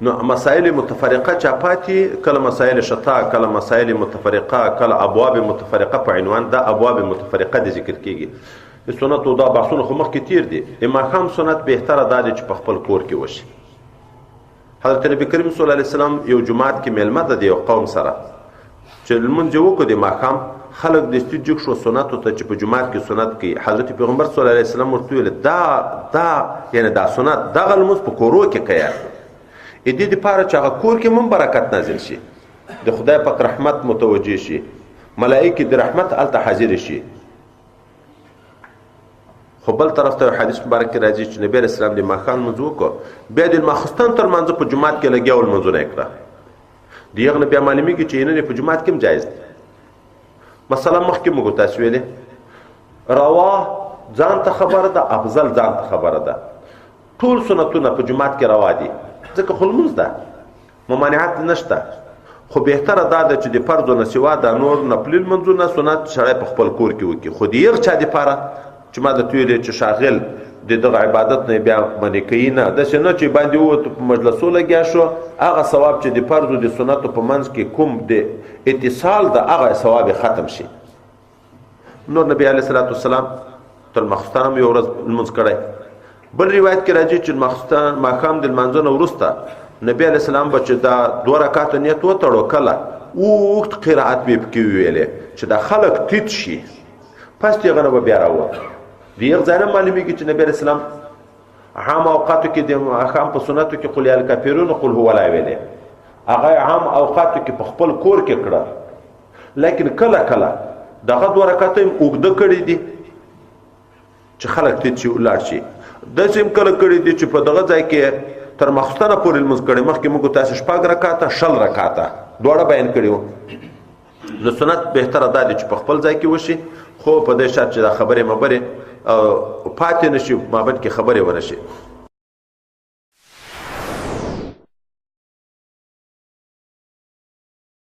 نو مسائل متفرقه چا پاتې، کله مسائل شتا، کله مسائل متفرقه، کله ابواب متفرقه په عنوان دا ابواب متفرقه دي ذکر کیږي. د سنتو دا بحثونه خو مخکې تیر دي. د ماښام سنت بهتره دا دی چې په خپل کور کې وشي. حضرت نبی کریم صلی الله علیه وسلم یو جومات کې میلمه ده د یو قوم سره، چې لمونځ یې وکړو د ماښام، خلک دستي جګ شو سنتو ته چې په جومات کې سنت کوي. حضرت پیغمبر صلی الله علیه وسلم ورته وویل دا دا یعنې دا سنت دغه لمونځ په کورو کې کوي، د دې دپاره چې هغه کور کې هم برکت نازل شي، د خدای پاک رحمت متوجه شي، ملائکې د رحمت هلته حاضر شي. خو بل طرف ته حدیث مبارک کې راځي چې نبی علیه السلام د ماښام لمونځ وکړو، بیا د ماخستن تر لمانځه په جومات کې لګیا و لمونځونه یې کړه. د هغه نه بیا معلومېږي چې نن په جومات کې هم جایز دی. مثلا مخکې موږ تاسو ویلې روا ځان ته خبره ده، افضل ځان ته خبره ده. ټول سنتونه په جومات کې روا دي، ځکه خو لمونځ ده، ممانعت نشته. خو بهتره دا ده چې د فرضو نه سوا دا نور نفلي لمونځونه سنت سړی په خپل کور کې وکړي. خو د یو چا دپاره چې ما درته ویلې چې شاغل د دغه عبادت نه بیا منې کوي نه، داسې نه چې باندې ووت په مجلسو لګیا شو، هغه ثواب چې د فرضو د سنتو په منځ کې کوم د اتصال ده هغه ثواب یې ختم شي. نور نبی علیه الصلاة والسلام تر ماخستن هم یو ورځ لمونځ کړی. بل روایت کې راځي چې ماخستن ماښام د لمانځه نه وروسته نبی علیه السلام به چې دا دوه رکعته نیت وتړو، کله اوږد قرائت به یې پکې وویلې چې دا خلک تیت شي، پس د هغه نه به بیا راووت. د هغه ځای نه معلومېږي چې نبی علیه السلام عام اوقاتو کې د ماښام په سنتو کې قل یا الکافرون قل هو لا ویلې، هغه عام اوقاتو کې په خپل کور کې کړه، لیکن کله کله دغه دوه رکعته یې اوږده کړي دي چې خلک تیت شي ولاړ شي. داسې هم کله کړي دي چې په دغه ځای کې تر ماخستنه پورې لمونځ کړی. مخکې موږ تاسې شپږ رکعته 20 رکعته دواړه بیان کړي وو. نو سنت بهتره دا دی چې په خپل ځای کې وشي، خو په دې شرط چې دا خبرې مبرې او پاتې نه شي، مابین کې خبرې ونه شي.